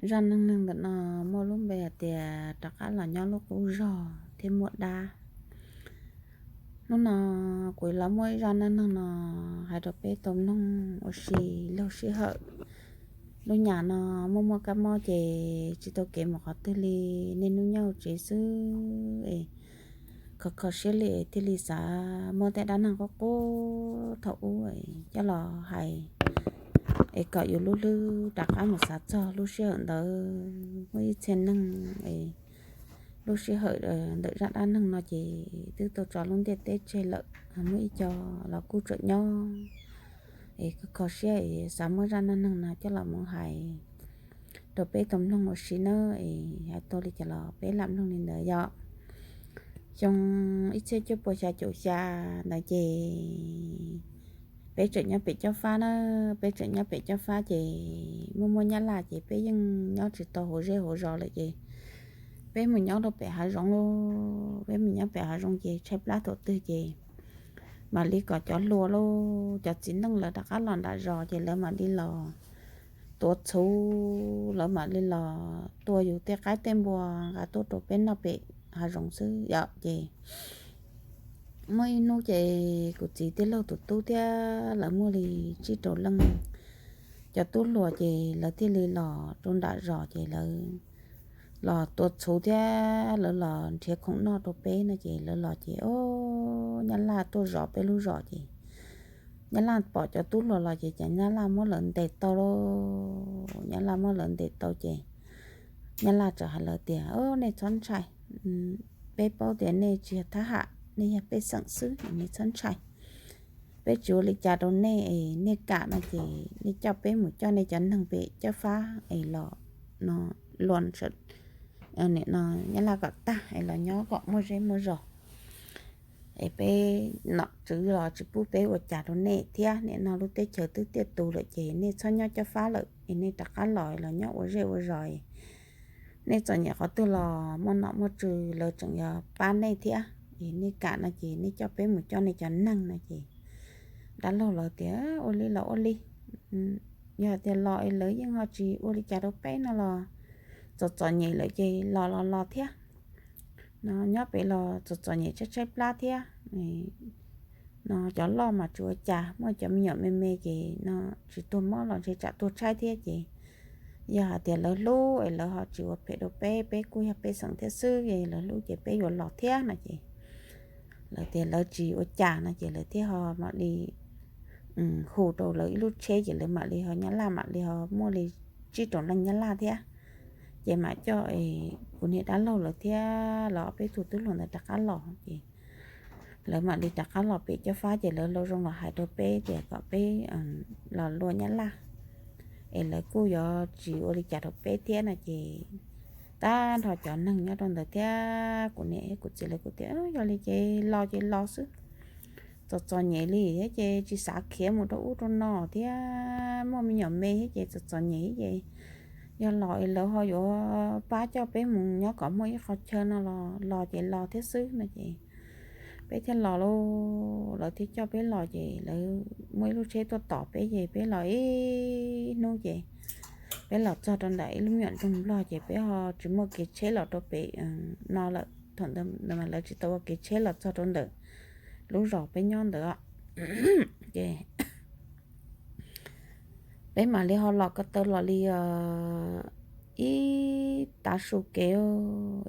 Zaj neej neeg ntawm no muaj lub npe hais tias rov qab los nyob lub qub zog thiab muaj dab. Hnub no kuv los muaj ib zaj neej neeg no hais rau peb tau mloog ua si laug sij hawm. Lub nyam no muaj muaj kab mob ces tsis tau kev mus qhov twg li, niaj hnub nyob hauv tsev xwb es kho kho siab li thiaj li xav muab tej dab neeg qub qub thaum ub coj los hais es kom yus lub hlwb rov qab mus xav txog lub sij hawm ntawd muaj ib txhia neeg es lub sij hawm ntawm zaj dab neeg no ces twb tau tso lub ntiaj teb tseg lawm, muaj ib co los kuj tseem nyob es kho kho siab es xav muab zaj neej neeg no coj los mus hais rau peb tau mloog ua si nawb. Es hais tau li cas los peb lam mloog li ntawd yom. Xyoo ib txhiab cuaj puas xya caum xya ntawd ces peb tseem nyob pem Cob Fab na, peb tseem nyob pem Cob Fab ces muaj muaj Nyab Laj ces peb yeej nyob tsis tau hauv zej hauv zos lawm ces peb mus nyob rau pem hav zoov lauj. Peb mus nyob pem hav zoov ces tshaib plab thaum twg ces mam li kom cov hluas lauj, cov txiv neej lawv rov qab los nram zos ces lawv mam li los tuav txhuv, lawv mam li los tua yus tej qaib tej npua nqa tuaj rau peb noj pem hav zoov xwb yom. Ces muaj ib hnub ces kuv txiv tij laug tus tub thiab lawv muaj li tsib rau leej cov tub hluas ces lawv thiaj li los rau nram zos ces lawv los tua txhuv thiab lawv los nrhiav khoom noj rau peb no ces lawv los ces o, Nyab Laj tuaj zov peb lub zos ces Nyab Laj pom cov tub hluas los ces cas Nyab Laj muab lawv ntes tau lauj. Nyab Laj muab lawv ntes tau ces Nyab Laj txawm hais lawv tias, nej txhob ntshai, peb paub tias nej tsis yog thab ham, nej yog pej xeem xwb, nej txhob ntshai. Peb tsis ua li cas rau nej es nej kam no ces nej coj peb mus coj nej cov neeg pem Cob Fab es los no, luag Nyab Laj kom tag es los nyob kom muaj zej muaj zos es peb nom tswv los tsis pub peb ua cas rau nej thiab. Nim no lub teb chaws twb tiaj tus lawm ces nej txhob nyob Cob Fab lawm es nej rov qab los los nyob ua zej ua zos. Nej txom nyem qhov twg los muaj nom muaj tswv lawv tseem yuav pab nej thiab. Es nej kam no ces nej coj peb mus coj nej cov neeg no ces dab laug lawv tias ua li los ua li, yog tias los es lawv yeej ho tsis ua li cas rau peb no los txom txom nyem lawm ces los los los thiab. No nyob pem los txom txom nyem tshaib tshaib plab thiab. No cov loj mas tsis ua cas, muaj cov me nyuam me me ces no tsis tuag mob los ntshe tsam tuag tshaib thiab ces yog hais tias lawv hlub es lawv ho tsis ua phem rau peb, peb kuj yog pej xeem thiab xwb es lawv hlub ces peb yuav los thiab no ces lawv tias lawv tsis ua cas no ces lawv thiaj ho mam li hu rau lawv ib lub tsheb ces lawv mam li ho Nyab Laj mam li ho muaj li tsib rau leej Nyab Laj thiab. Ces mam coj kuv niag dab laug lawv thiab los ob peb tug tub hluas ntawd rov qab los ces lawv mam li rov qab los pem Cob Fab ces lawv los zoo los hais rau peb tias kom peb los luag Nyab Laj es lawv kuj yuav tsis ua li cas rau peb thiab no ces tag nrho cov neeg nyob rau ntawd thiab kuv niam kuv txiv lawv kuj tias yog li ces los ces los xwb, txom txom nyem li thiab ces tsis xav khiav mus rau ub rau no thiab, muaj me nyuam me thiab ces txom txom nyem thiab ces yog los es lawv ho yuav pab coj peb mus nyob kom muaj ib qho chaw no los los ces los thiab xwb no ces peb thiaj los lauj. Lawv thiaj coj peb los ces lawv muaj ib lub tsheb tuaj tos peb ces peb los ib hnub ces peb los txog rau ntawm ib lub me nyuam nroog Nplog ces peb ho tsis muaj kev tsheb los rau pem no lawm, thaum ntawd lawv tsis tau ua kev tsheb los txog rau ntawm lub zos peb nyob ntawd ces peb mam li ho los ko taw los li ib tav su kev,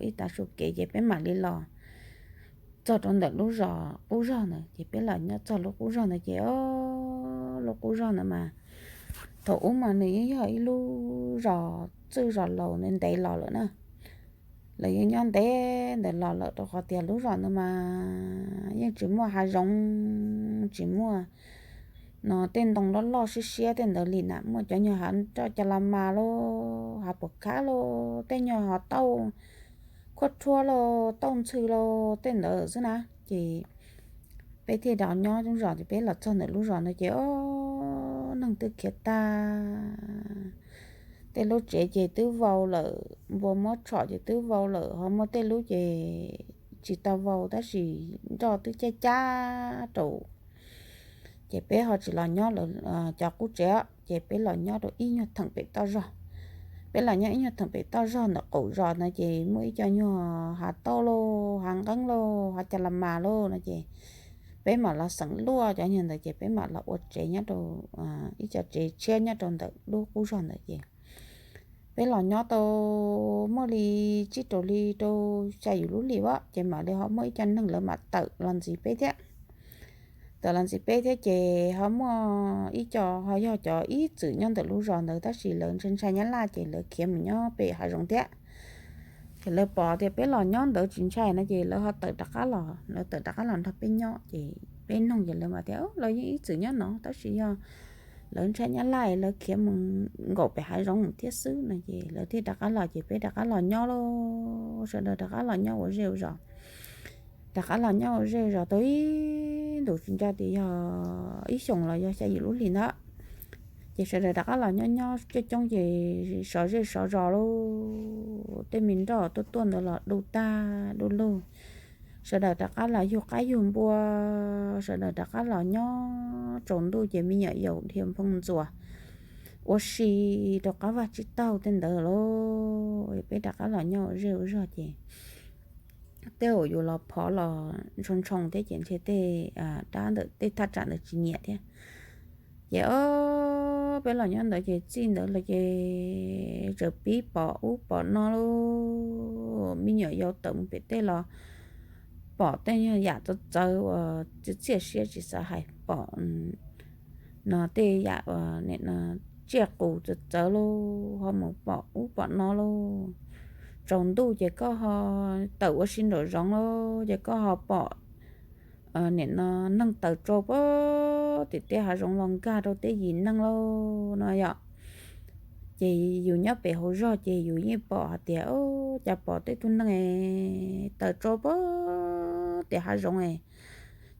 ib tav su kev ces peb mam li los txog rau ntawm lub zos qub zog ntawd ces peb los nyob txog lub qub zog ntawd ces o, lub qub zog ntawd mas thaum ub mas nws yeej yog ib lub zos txwj zos laus ntev ntev los lawm na. Lawv yeej nyob ntev ntawd los lawm rau qhov tias lub zos ntawd mas yeej tsis muaj hav zoov, tsis muaj no tej ntoo loj loj siab siab tej ntawd li na, muaj cov nyuag hav roj cov las mas lauj, hav puas khab lauj, tej nyuag hav tauj khuab rhuab lauj, tauj ntxhw lauj tej ntawd xwb na. Ces peb thiaj rov nyob lub zos ces peb los txog ntawm lub zos ntawd ces o, neeg twb khiav tag, tej lub tsev ces twb vau lawm, npua muab tshom ces twb vau lawm, ho muaj tej lub ces tsis tau vau tab sis nroj twb cab cab rau. Ces peb ho tsis los nyob lawv cov qub tsev, ces peb los nyob rau ib nyuag theem pem toj zog. peb los nyob ib nyuag theem pem toj zog ntawm qaum zos no ces muaj ib co nyuag hav tauj lauj, hav nqeeb lauj, hav cas las mas lauj no ces peb mam los xeem luaj cov nyuag ntawd ces peb mam los ua tsev nyob rau ib co tsev tshiab nyob rau ntawm lub qub zog ntawd ces peb los nyob tau muaj li tsib rau hli rau xya yim lub hlis as ces mam li ho muaj ib co neeg lawv mam tawm los ntxiv peb thiab. Tawm los ntxiv peb thiab ces ho muaj ib co ho yog cov ib txwm nyob ntawm lub zos ntawd tab sis lawv ntshai ntshai Nyab Laj ces lawv khiav mus nyob pem hav zoov thiab. Ces lawv pom tias peb los nyob ntawd tsis ntshai no ces lawv ho tawm rov qab los, lawv tawm rov qab los nrog peb nyob ces peb noog ces lawv mam tias lawv yeej ib txwm nyob no tab sis yog lawv ntshai Nyab Laj lawv khiav mus nkaum pem hav zoov thiab xwb no ces lawv thiaj rov qab los ces peb rov qab los nyob lauj, sawv daws rov qab los nyob ua zej ua zos. Rov qab los nyob ua zej zos tau ib ntus tsis ntshai tias yog ib xyoos los yog xya yim lub hlis ntawd. Ces sawv daws rov qab los nyob nyob coob coob ces sov zej sov zos lauj, tej me nroj tuaj tuaj ntawd los du tag du lug. Sawv daws rov qab los yug qaib yug npua, sawv daws rov qab los nyob tsaus ntuj ces me nyuam yaus dhia nphoo ntxuas ua si rau qab vaj tsib taug tej ntawd lauj. Peb rov qab los nyob ua zej ua zog ces tej zaum yus los phov los ntshoo ntshoo thiab ces ntshe tej dab ntawm tej thaj tsam ntawd tsis nyiam thiab. Ces o, peb los nyob ntawd ces txij ntawd los ces txawm pib pom ub pom no lauj, me nyuam yaus tawm mus pem tej los pom tej yam txawv txawv uas txiaj txiaj siab tsis xav hais, pom no tej yam tsiaj qus txawv txawv lauj, ho mus pom ub pom no lauj. Tsaus ntuj ces koj ho tawm ua si nraum zoov lauj ces koj ho pom nim no neeg taws tsau puag tim tej hav zoov los nkag rau tej yim neeg lauj no yom. Ces yus nyob pem hauv zog ces yus yeej pom hais tias o, cas pom tej tug neeg taws tsau puag tim hav zoov es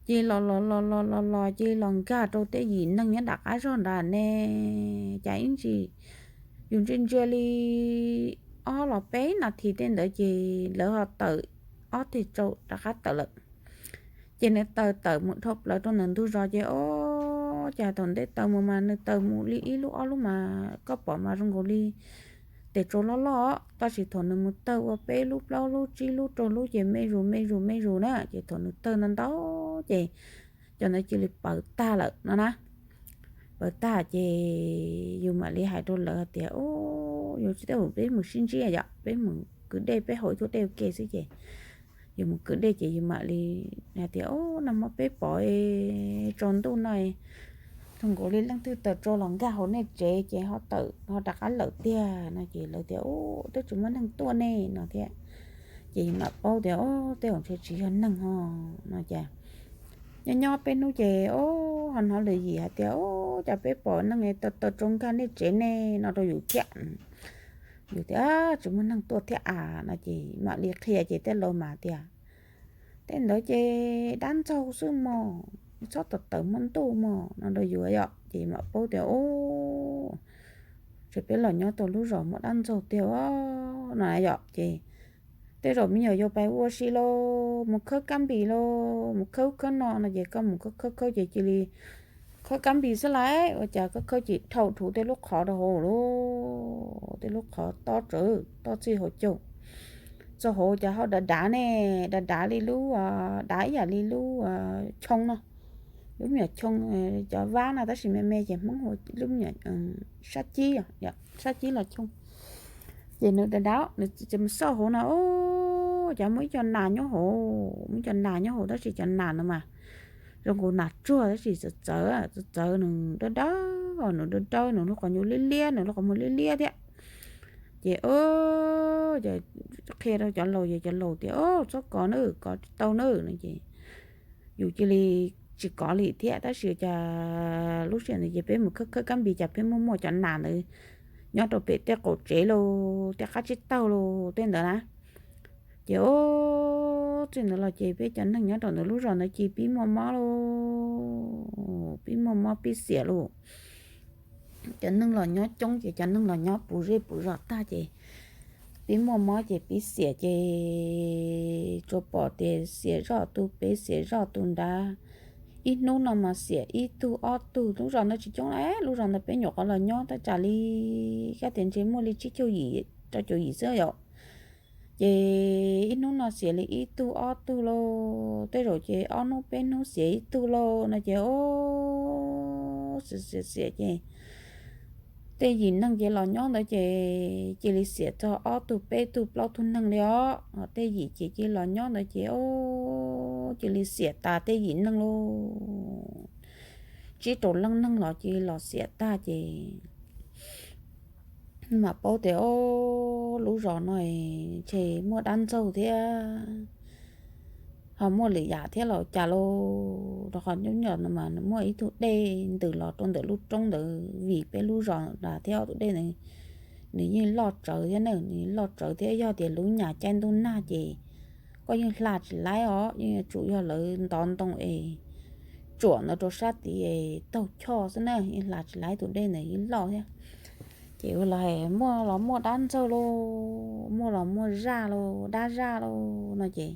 cia li los los los los los los cia li los nkag rau tej yim neeg nyob nram qab zog nrad ne. Cas ib ntsis yus ntsia ntsia li ob los peb nas this tej ntawd ces lawv ho tawm ob teg tsau rov qab tawm lawm. Ces nws taws tawm mus dhau plaws rau ntawm ntug zos ces o, cas thaum ntej taws mus mas nws taws mus li ib lub ob lub mas koj pom mas zoo nkaus li tes tsau loj loj, tab sis thaum nws mus tawg ua peb lub plaub lub tsib lub rau lub ces me zus me zus me zus na, ces thaum nws tawg ntau ntau ces cov ntawd cia li paws tag lawm no na. Paws tag ces yus mam li hais rau lawv hais tias o, yus tsis tau, peb mus sib ntsib yom, peb mus kwv dej, peb haus ib tug dej ua ke xwb ces yus mus kwv dej ces yus mam li hais tias o, nag hmo peb pom tsaus ntuj no zoo nkaus li leej twg taws tsau los nkag hauv nej tsev ces ho tawm ho rov qab lawm tiag no ces lawv tias o, twb tsis muaj neeg tuaj ne no thiab. Ces yus mam paub tias o, tej zaum ntshe tsis yog neeg ho no ces nyob nyob peb hnub ces o, ho hnov lwm yim hais tias o, cas peb pom neeg taws tsau nkag nej tsev ne no rau yus thiab. Yus tias tsis muaj neeg tuaj thiab a no ces mam li qhia ces tej laus mas tias tej ntawd ces dab ntxaug xwb mog, txhob tawm tawm hmo ntuj mog no rau yus yom. Ces mam paub tias o, ces peb los nyob tau lub zos muaj dab ntxaug tiag no yom. Ces tej zaum me nyuam yaus pais ua si lauj, mus khawb kab npis lauj, mus khawb khawb no no ces koj mus khawb khawb khawb ces cia li khawb kab npis xwb lauj, ua cas khawb khawb ces dhau rhuv tej lub qhov rau hauv lauj, tej lub qhov tob tsawv tob txij hauv caug txog hauv cas ho dav dav ne, dav dav li lub, dav ib yam li lub choo no, lub me nyuam choo cov vab no tab sis me me ces Hmoob hu lub me nyuam sab cib, sab cib los choo. Ces nws dav dav nws ces mus xauj hauv no o, cas muaj ib co nas nyob hauv, muaj ib co nas nyob hauv tab sis cov nas no mas zoo nkaus nas tsuag tab sis txawv txawv txawv txawv, nws dawb dawb, nws dawb dawb, nws lub qhov ncauj liab liab, nws lub qhov muag liab liab thiab. Ces o, qhia rau cov laus ces cov laus tias o, txhob kov nawb, kov tsis tau nawb no ces yus cia li tsis kov li thiab. Tab sis cas lub sij hawm ntawd ces peb mus khawb khawb kab npis cas pheej muaj muaj cov nas ntawd nyob rau pem tej qaum tsev los tej qab tsib taug los tej ntawd na. Ces o, txij ntawd los ces peb cov neeg nyob rau ntawm lub zos ntawd ces pib muaj mob lauj, pib muaj mob pib xiam lauj. Cov neeg los nyob coob ces cov neeg los nyob puv zej puv zos tag ces pib muaj mob ces pib xiam ces tsuas pom tias xiam zoj tus pem xiam zoj tus nrad, ib hnub no mas xiam ib tug ob tug, lub zos ntawd tsis coob, lub zos ntawd peb nyuam qhuav los nyob tab tsam li, kab tias ntshe muaj li tsib caug yim rau caum yim xwb yom. Ces ib hnub no xiam li ib tug ob tug lauj, tej zaum ces ob hnub peb hnub xiam ib tug lauj no ces, o, xiam xiam xiam ces tej yim neeg ces los nyob ntawd ces cia li xiam txog ob tug peb tug plaub tug neeg li os. Tej yim ces cia li los nyob ntawd ces, o, cia li xiam tas tej yim neeg lauj. Tsib rau leej neeg los cia li los xiam tag ces mam paub tias, o, lub zos no ntshe muaj dab ntxaug thiab ho muaj lwm yam thiab los cas lauj. Rau qhov nyob no mas nws muaj ib tug dej ntws los rau ntawm lub roob ntawd vim peb lub zos ntawd thiab ob tug dej ntawd nws yeej loj tsawv thiab na, nws loj tsawv thiab yog tias lub nyam caij ntuj nag ces koj yeej hla tsis laib os, yeej yuav tsum yog lawv ntov ntoo es tsuam ntawd rau sab tid es taug choj xwb na, yeej hla tsis laib, tus dej ntawd yeej loj thiab. Ces ua los muaj los muaj dab ntxaug lauj, muaj los muaj zaj lauj, dab zaj lauj no ces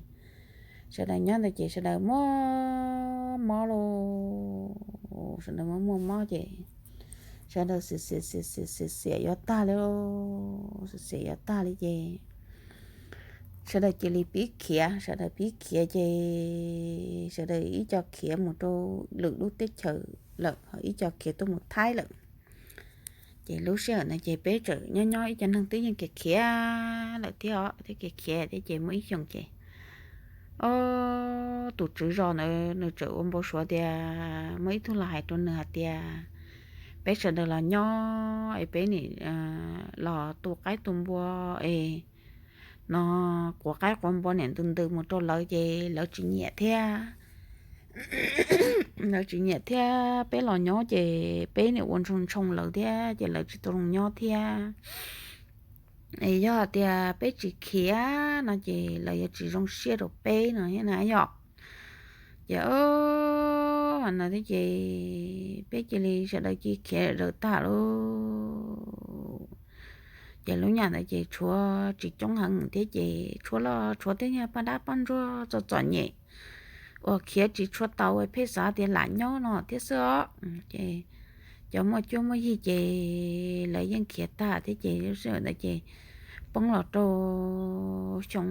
sawv daws nyob ntawd ces sawv daws muaj mob lauj, sawv daws muaj muaj mob ces sawv daws xiam xiam xiam xiam xiam xiam yuav tag li, xiam xiam yuav tag li ces sawv daws cia li pib khiav, sawv daws pib khiav ces sawv daws ib co khiav mus rau lwm lub teb chaws lawm, ho ib co khiav tuaj mus Thaib lawm. Ces lub sij hawm ntawd ces peb tseem nyob nyob ib co neeg twb yeej khiav khiav lawm thiab os, twb khiav khiav thiab ces muaj ib xyoos ces, o, tus tswv zos ntawd nws txawm ua npau suav tias muaj ib tug los hais rau nws hais tias, peb sawv daws los nyob es peb nim los tu qaib tu npua es no quav qaib quav npua niam ntws ntws mus rau lawv ces lawv tsis nyiam thiab. Lawv tsis nyiam thiab peb los nyob ces peb nim ua ntshoo ntshoo lawv thiab ces lawv tsis tau zoo nyob thiab. Es yog tias peb tsis khiav no ces lawv yuav tsis zoo siab rau peb no thiab na yom. Ces o, no thiab ces peb cia li sawv daws cia li khiav daws tag lauj. Ces lub nyam ntawd ces tshuav tsis coob heev thiab ces tshuav los tshuav tej nyuag paj dab paj ntsuag txom txom nyem uas khiav tsis tshua tau pheej xav tias lam nyob no thiab xwb os. Ces cov muaj cuab muaj yig ces lawv yeej khiav tag thiab ces lub sij hawm ntawd ces poob los rau xyoo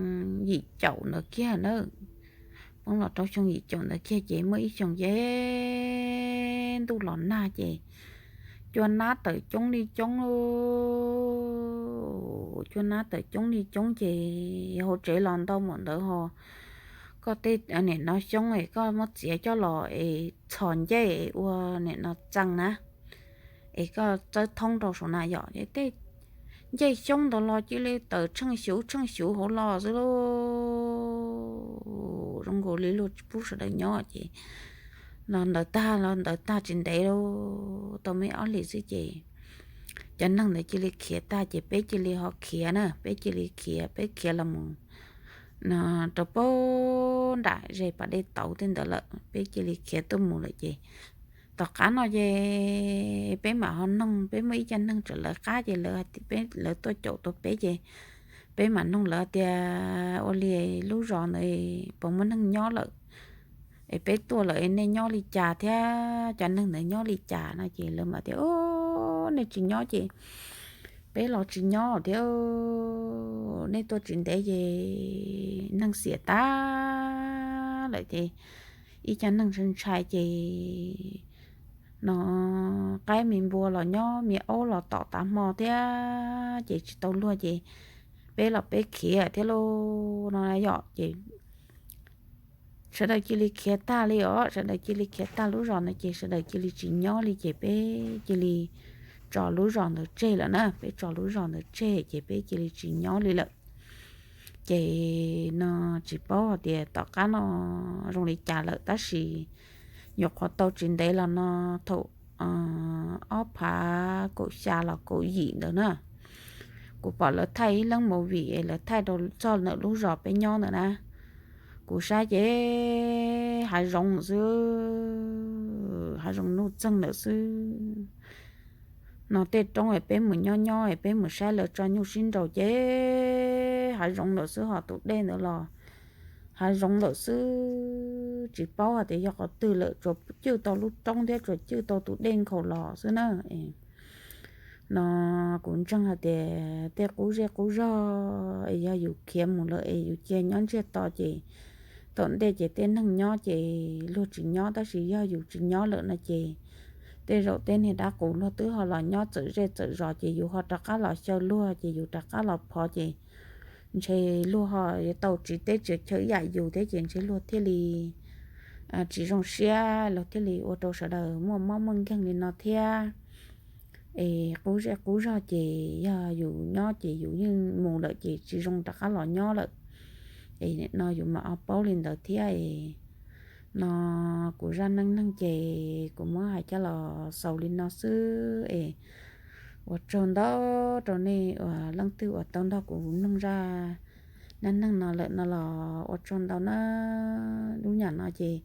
yim caum ntawd kiag na. Poob los rau xyoo yim caum ntawd kiag ces muaj ib xyoo ces ntuj los nag ces cua nab tawm coob li coob lauj. Cua nab tawm coob li coob ces hauv tsev los ntau npaum ntawd ho koj tej nim no xyoob es koj muab txiav coj los es txhos ncej ua nim no txee na, es koj txawb thoob rau saum na yom, tej ncej xyoob ntawd los cia li tawm tsheej xyuv tsheej xyuv hauv los xwb lauj. Zoo nkaus li luag tsis pub sawv daws nyob ces los ntawd tag los ntawd tag tsis ntev lauj, tau me ob hlis xwb ces cov neeg ntawd cia li khiav tag ces peb cia li ho khiav na, peb cia li khiav, peb khiav los mus no rau pem nram ze pas dej tauv tej ntawd lawm, peb cia li khiav tuaj mus lawm ces tom qab no ces peb mam ho noog, peb muaj ib co neeg tseem lawv qab ces lawv, peb, lawv tuaj caum tau peb ces peb mam noog lawv tias ua li lub zos ntawd puas muaj neeg nyob lawm, es peb tuaj lawm nej nyob li cas thiab cov neeg ntawd nyob li cas no ces lawv mam tias, o, nej tsis nyob ces peb los tsis nyob thiab, nej tuaj tsis ntev ces neeg xiam tag lawm ces ib co neeg ntshai ntshai ces no qaib me npua los nyob me aub los tom tas hmo thiab ces tsis tau luag ces peb los peb khiav thiab lauj no yom. Ces sawv daws cia li khiav tag li os, sawv daws cia li khiav tag lub zos ntawd ces sawv daws cia li tsis nyob li ces peb cia li tso lub zos ntawd tseg lawm na, peb tso lub zos ntawd tseg ces peb cia li tsis nyob li lawm. Ces no tsis paub hais tias tom qab no zoo li cas lawm tab sis nyuam qhuav tau tsis ntev los no thaum ob phav kaum xya los kaum yim ntawd na, kuv pom lawv thaij ib lub movie es lawv thaij rau txog ntawm lub zos peb nyob ntawd na. Kuv saib ces hav zoov xwb, hav zoov nuj txeeg ntawm xwb. No tej roob es peb mus nyob nyob es peb mus saib lawv tso nyuj sib nraus ces hav zoov ntawm xwb ho tus dej ntawd los hav zoov lawm xwb, tsis paub hais tias yog qhov twg lawm, tsuas cwj tau lub roob thiab tsuas cwj tau tus dej nkhaus los xwb na. No kuv ntseeg hais tias tej qub zej qub zog es yog yus khiav mus lawm es yus cia nyob ntsiag to ces tom ntej ces tej neeg nyob ces luag tsis nyob, tab sis yog yus tsis nyob lawm no ces tej zaum tej niag dab qus luag twb ho los nyob txawm zej txawm zos ces yus ho rov qab los xyaw luag ces yus rov qab los phov ces ntshe luag ho tau tsiv teb tsiv chaw ib yam yus thiab ces ntshe luag thiaj li tsis zoo siab, luag thiaj li ua rau sawv daws muaj mob muaj nkeeg li no thiab. Es qub zej qub zog ces yog yus nyob ces yus yeej mus lawm ces tsis zoo rov qab los nyob lawm. Es no yus mam ho paub li ntawd thiab. No kuv zaj neej neeg ces kuv muab hais coj los xaus li no xwb es ua tsaug ntau rau nej uas leej twg uas tau nrog kuv mloog zaj neej neeg no lawm no los ua tsaug ntau na. Lub nyam no ces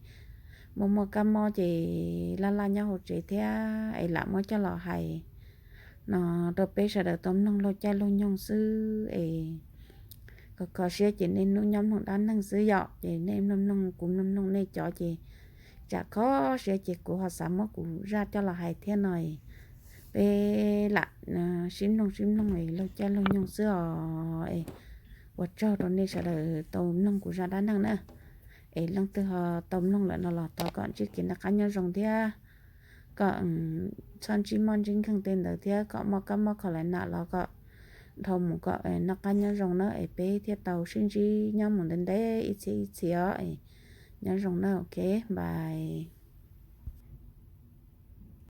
muaj muaj kab mob ces laj laj nyob hauv tsev thiab es lam muab coj los hais no rau peb sawv daws tau mloog laug caij laug nyoog xwb es kho kho siab ces nej hnub nyob mloog dab neeg xwb yom, ces nej mloog mloog kuv mloog mloog nej cov ces tsam kho siab ces kuv ho xav muab kuv zaj coj los hais thiab no. Peb lam sib mloog sib mloog es laug caij laug nyoog xwb os. Ua tsaug rau nej sawv daws tau mloog kuv zaj dab neeg na. Es leej twg ho tau mloog lawm no los thov kom ntsib kev noj qab nyob zoo thiab kom txhob ntsib mob ntsib nkeeg tej ntawd thiab kom muaj kab mob kho lais nam los kom dhau mus kom noj qab nyob zoo na es peb thiaj tau sib ntsib nyob mus ntev ntev ib txhiab ib txhis os. Nyob zoo na, ok, bye.